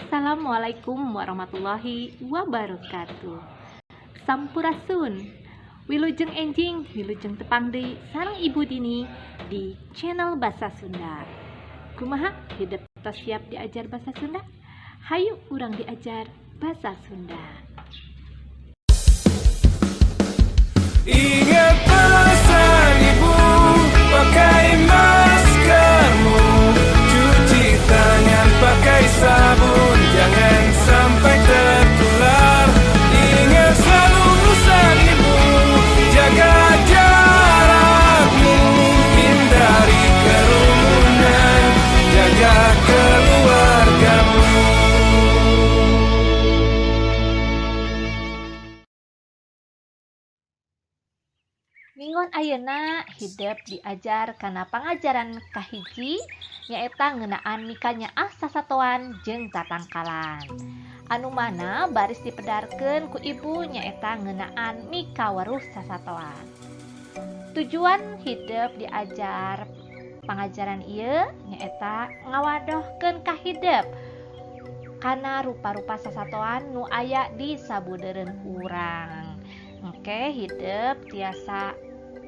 Assalamualaikum warahmatullahi wabarakatuh. Sampurasun. Wilujeng enjing, wilujeng tepang deui sareng Ibu Dini di channel Basa Sunda. Kumaha hidep tos siap diajar bahasa Sunda? Hayu urang diajar bahasa Sunda. Ingat pesan ibu, pakai maskermu, cuci tangan pakai sabun, jangan sampai tertular. Ingat selalu pesan ibu, jaga jarakmu, hindari kerumunan, jaga keluargamu. Minggon ayeuna hidep diajar kana pangajaran kahiji nyaeta ngeunaan mikanyaah sasatoan jeung tatangkalan. Anu mana baris dipedarkeun ku ibu nyaeta ngeunaan mikaweruh sasatoan. Tujuan hidep diajar pangajaran ieu nyaeta ngawadohkeun ka hidep kana rupa-rupa sasatoan nu aya di sabudeureun urang. Oke, hidep tiasa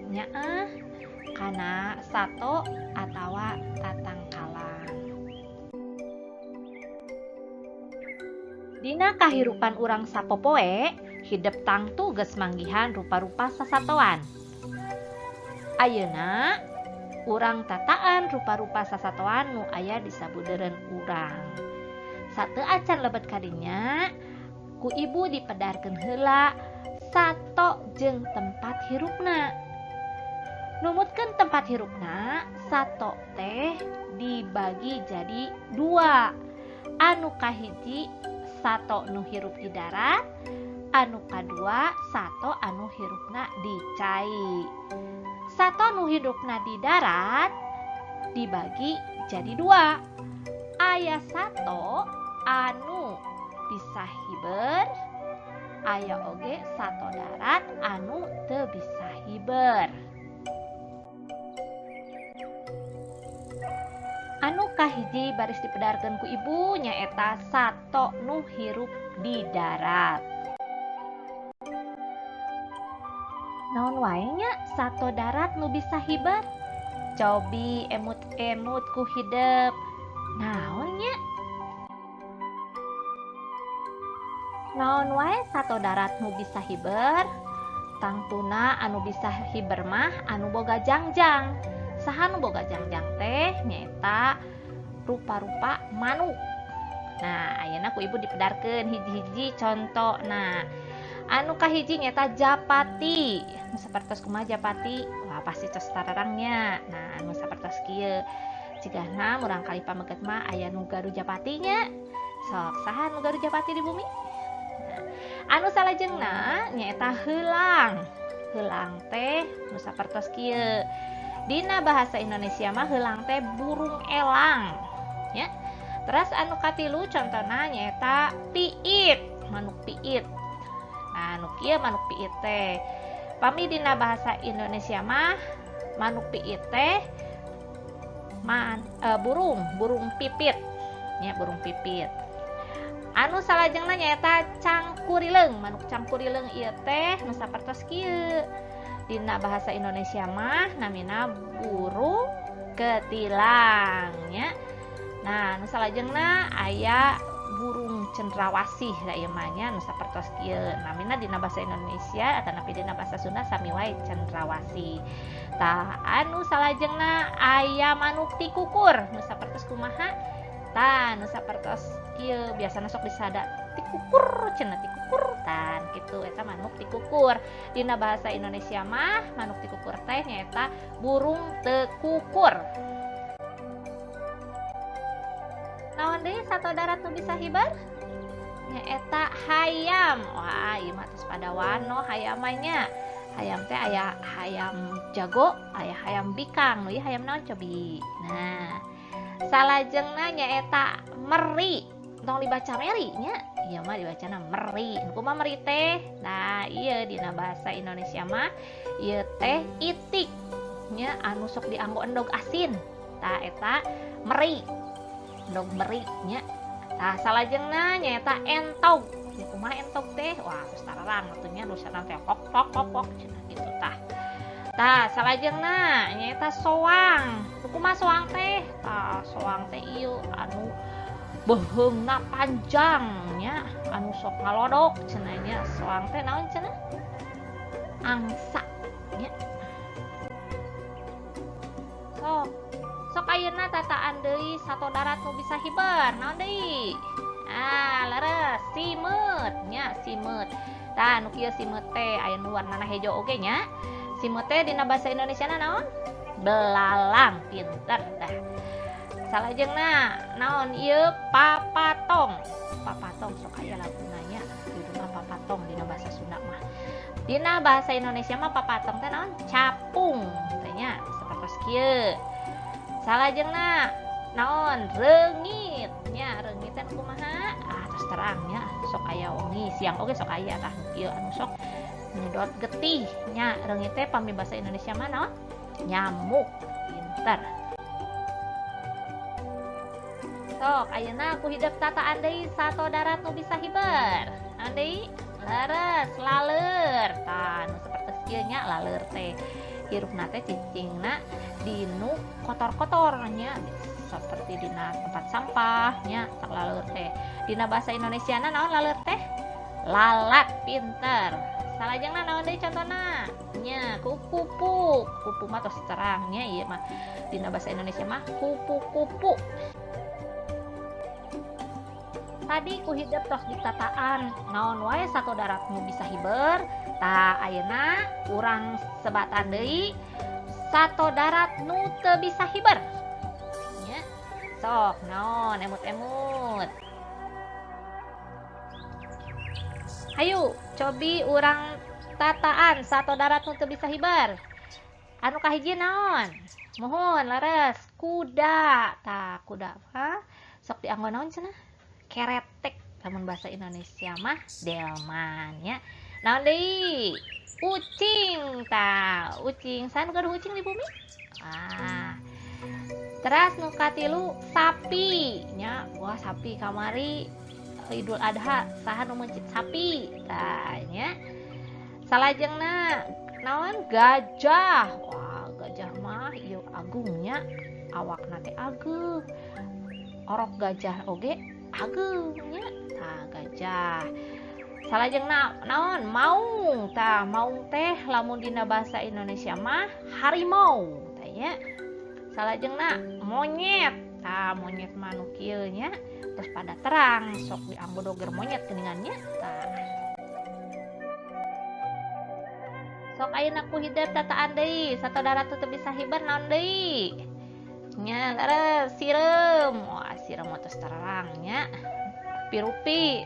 nyaah kana sato atawa tatangkalan. Dina kahirupan urang sapopoe, hidep tangtu geus manggihan rupa-rupa sasatoan. Ayeuna urang tataan rupa-rupa sasatoan nu aya di sabudeureun urang. Sateu acan lebet kadinya, ku ibu dipedarkeun heula sato jeung tempat hirupna. Numutkeun tempat hirupna, sato teh dibagi jadi dua. Anu kahiji sato nu hirup di darat, anu kadua sato anu hirupna di cai. Sato nu hirupna di darat dibagi jadi dua. Aya sato anu bisa hiber, aya oge sato darat anu teu bisa hiber. Anu kahiji baris dipedarkeun ku ibu nyaeta sato nu hirup di darat. Naon wae nya sato darat nu bisa hiber? Cobi emut-emut ku hidep. Naon nya? Naon wae sato darat nu bisa hiber? Tangtuna anu bisa hiber mah anu boga jangjang. Saha nu boga jangjang teh nyaeta rupa-rupa manuk. Nah, ayeuna ku ibu dipedarkeun hiji-hiji contona. Anu kahiji nyaeta japati. Nu sapertos kumaha japati? Wah, pasti tos tararangnya. Nah, anu sapertos kieu. Cigahna murang kali pameget mah aya nu gaduh japati nya. Sok, saha nu gaduh japati di bumi? Nah, anu salajengna nyaeta heulang. Heulang teh nu sapertos kieu. Dina bahasa Indonesia mah heulang teh burung elang, ya. Terus anu katilu contona nyaeta piit, manuk piit. Nah, anu kieu manuk piit teh. Pami dina bahasa Indonesia mah manuk piit teh burung pipit, ya, burung pipit. Anu salajengna nyaeta cangkurileung, manuk cangkurileung ieu teh nu sapertos kieu. Dina bahasa Indonesia mah namina burung ketilang, ya. Nah, nu salajengna aya burung cendrawasih da ieu mah nya nu sapertos kieu. Namina dina bahasa Indonesia atanapi dina bahasa Sunda sami wae cendrawasih. Tah, anu salajengna aya manuk tikukur nu sapertos kumaha? Tah, nu sapertos kieu biasana sok disada tikukur cenah tikukur tan kitu eta manuk tikukur. Dina bahasa Indonesia mah manuk tikukur teh nyaeta burung tekukur. Naon deui sato darat nu bisa hiber? Nyaeta hayam. Wah, ieu mah tos pada wano hayam mah nya. Hayam teh aya hayam jago, aya hayam bikang. Nu ieu hayam naon cobi? Nah, salajengna nyaeta meri. Tong dibaca meri nya, ieu mah dibacana meri. Kumaha meri teh? Nah, ieu dina bahasa Indonesia mah ieu teh itik nya anu sok dianggo endog asin. Tah eta meri. Endog meri nya. Tah salajengna nyaeta entog. Ya kumaha entog teh? Wah, tos tararang atuh nya dosana teh hok hok hok hok cenah gitu tah. Tah salajengna nyaeta soang. Kumaha soang teh? Tah soang teh ieu anu beuheungna panjang nya, anu sok ngalodok cenah nya. Soang teh naon cenah? Angsa nya. Sok sok ayeuna tataan deui sato darat nu bisa hiber. Naon deui? Ah, leres simeut nya, simeut. Tah nu kieu simeut teh aya nu warnana hejo oge nya. Simeut teh dina bahasa Indonesiana naon? Belalang, pinter tah. Salajengna naon ieu papatong. Papatong sok aya laguna nya, judulna papatong dina bahasa Sunda mah. Dina bahasa Indonesia mah papatong teh naon? Capung teh nya, sapertos kieu. Salajengna naon? Reungit nya, reungit teh kumaha? Ah, tos terang nya, sok aya wengi, siang oge sok aya tah ieu anu sok nyedot getih nya. Reungit teh pami bahasa Indonesia mah naon? Nyamuk, pinter. Sok ayeuna ku hidep tataan deui sato darat nu bisa hiber. Naon deui? Leres, laleur. Tah nu sapertos kieu nya laleur teh. Hirupna teh cicingna dinu kotor-kotor nya, seperti dina tempat sampah nya laleur teh. Dina bahasa Indonesiana naon laleur teh? Lalat, pinter. Salajengna naon deui contona? Nya kupu-kupu. Kupu mah tos terang nya ieu mah. Dina bahasa Indonesia mah kupu-kupu. Tadi ku hidep tos ditataan naon wae sato darat nu bisa hiber. Tah ayeuna urang sebatan deui sato darat nu teu bisa hiber. Nya. Sok naon emut-emut. Hayu cobi urang tataan sato darat nu teu bisa hiber. Anu kahiji naon? Muhun leres kuda. Tah kuda mah sok dianggo naon cenah? Keretek lamun bahasa Indonesia mah delman nya. Naon deui? Ucing. Tah ucing, saha nu gaduh ucing di bumi? Ah. Teras nu katilu sapi nya. Wah, sapi kamari Idul Adha saha nu meuncit sapi? Tah nya. Salajengna naon? Gajah. Wah, gajah mah ieu agungnya, awakna teh ageung. Orok gajah oge ageung nya. Tah gajah. Salajengna naon? Maung. Tah maung teh lamun dina bahasa Indonesia mah harimau tah nya. Salajengna monyet. Tah monyet mah nu kieu nya, terus pada terang sok dianggo doger monyet geuningan nya. Tah sok ayeuna ku hidep tataan deui sato darat teu bisa hiber naon deui? Nya leres sireum. Wah, sireum mah tos terang nya. Pirupi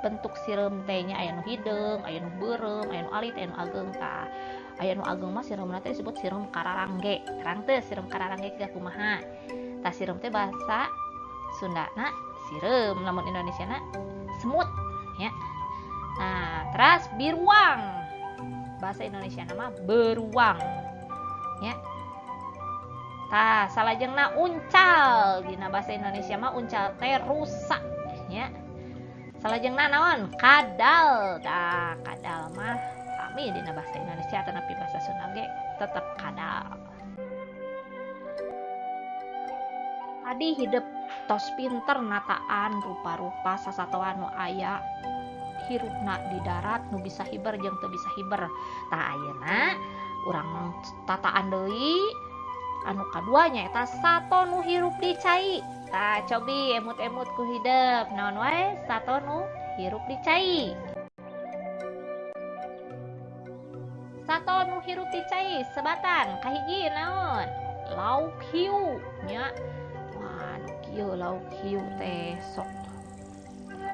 bentuk sireum teh nya aya nu hideung, aya nu beureum, aya nu alit, aya nu ageung. Tah aya nu ageung mah sireumna teh disebut sireum kararangge. Terang teu sireum kararangge kieu kumaha? Tah sireum teh bahasa Sundana sireum, lamun Indonesiana semut nya. Nah, teras biruang. Bahasa Indonesia nama beruang nya. Tah salajengna uncal. Dina bahasa Indonesia mah uncal teh rusa nya. Salajengna naon? Kadal. Tah kadal mah sami dina bahasa Indonesia atanapi bahasa Sunda ge tetep kadal. Tadi hidep tos pinter nataan rupa-rupa sasatoan nu aya hirupna di darat nu bisa hiber jeung teu bisa hiber. Tah ayeuna urang tataan deui anu kadua nyaeta sato nu hirup di cai. Tah cobi emut-emut ku hidep naon wae sato nu hirup di cai. Sato nu hirup di cai sebatan kahiji naon? Lauk hiu nya. Wah, nu kieu lauk hiu teh sok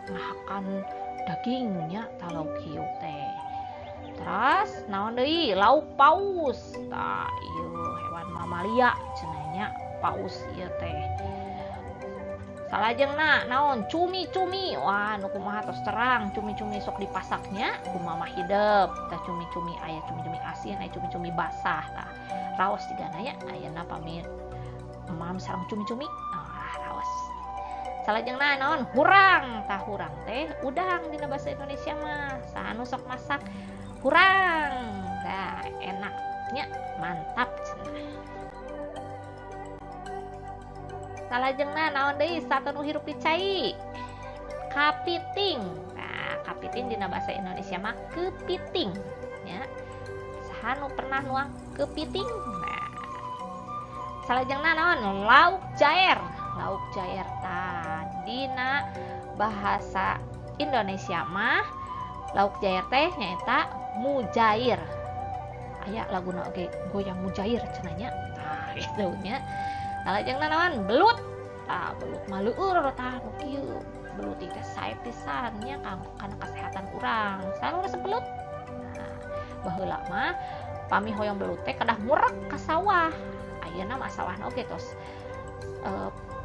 ngahakan dagingnya tah lauk hiu teh. Terus naon deui? Lauk paus. Tah ieu hewan mamalia cenah nya, paus ieu teh. Salajengna naon? Cumi-cumi. Wah, nu kumaha tos terang cumi-cumi sok dipasaknya ku mama hidep. Tah cumi-cumi aya cumi-cumi asin, aya cumi-cumi basah tah. Raos sigana nya ayeuna pami emam sareng cumi-cumi. Ah, raos. Salajengna naon? Hurang. Tah hurang teh udang dina bahasa Indonesia mah. Saha nu sok masak hurang. Tah enaknya mantap cenah. Salajengna naon deui sato nu hirup di cai? Kapiting. Nah, kapiting dina bahasa Indonesia mah kepiting nya. Saha nu pernah nuang kepiting? Nah. Salajengna naon? Lauk jair. Lauk jair tah dina bahasa Indonesia mah lauk jair teh nyaeta mujair. Aya laguna oge goyang mujair cenah nya. Tah kitu nya. Salajengna naon? Belut. Tah belut mah leueur tah nu kieu. Belut teh sae pisan nya kanggo kana kesehatan urang. Saha nu resep belut? Nah, baheula mah pami hoyong belut teh kedah murek ka sawah. Ayeuna mah sawahna oge tos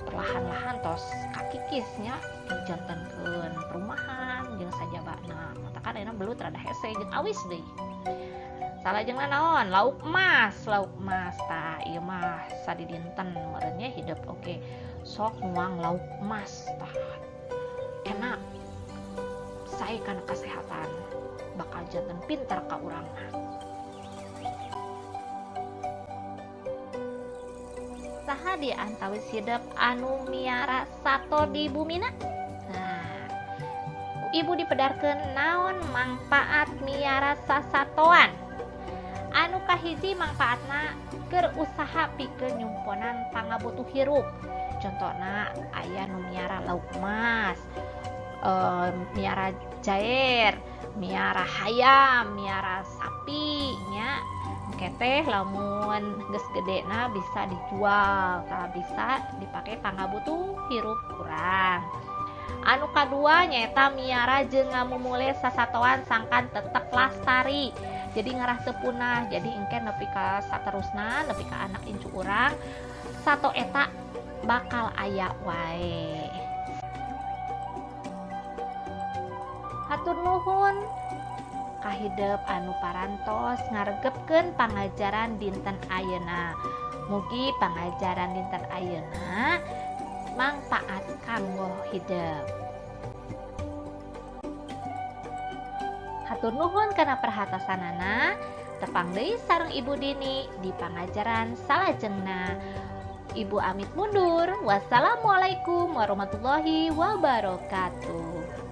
perlahan-lahan tos kakikis nya dijantenkeun perumahan jeung sajabana. Matakan ayeuna belut rada hese jeung awis deui. Salajengna naon? Lauk emas. Lauk emas tah ieu mah sadidinten meureun nya hidup oge sok nuang lauk emas tah enak sae kana kesehatan bakal janten pintar ka urang mah. Saha di antawis hidep anu miara sato di bumina? Nah, ibu dipedarkeun naon mangpaat miara sasatoan. Anu kahiji mangpaatna keur usaha pikeun nyumponan pangabutuh hirup. Contona aya nu miara lauk emas, miara jair, miara hayam, miara sapi nya. Engke teh lamun geus gedena bisa dijual, tah bisa dipake pangabutuh hirup urang. Anu kadua nyaeta miara jeung ngamumule sasatoan sangkan tetep lastari. Jadi ngarah teu punah, jadi engke nepi ka saterusna, nepi ka anak incu urang sato eta bakal aya wae. Hatur nuhun kahidep anu parantos ngaregepkeun pangajaran dinten ayeuna. Mugi pangajaran dinten ayeuna mangpaat kanggo hidep. Hatur nuhun kana perhatosanana. Tepang deui sareng Ibu Dini di pangajaran salajengna. Ibu amit mundur. Wassalamualaikum warahmatullahi wabarakatuh.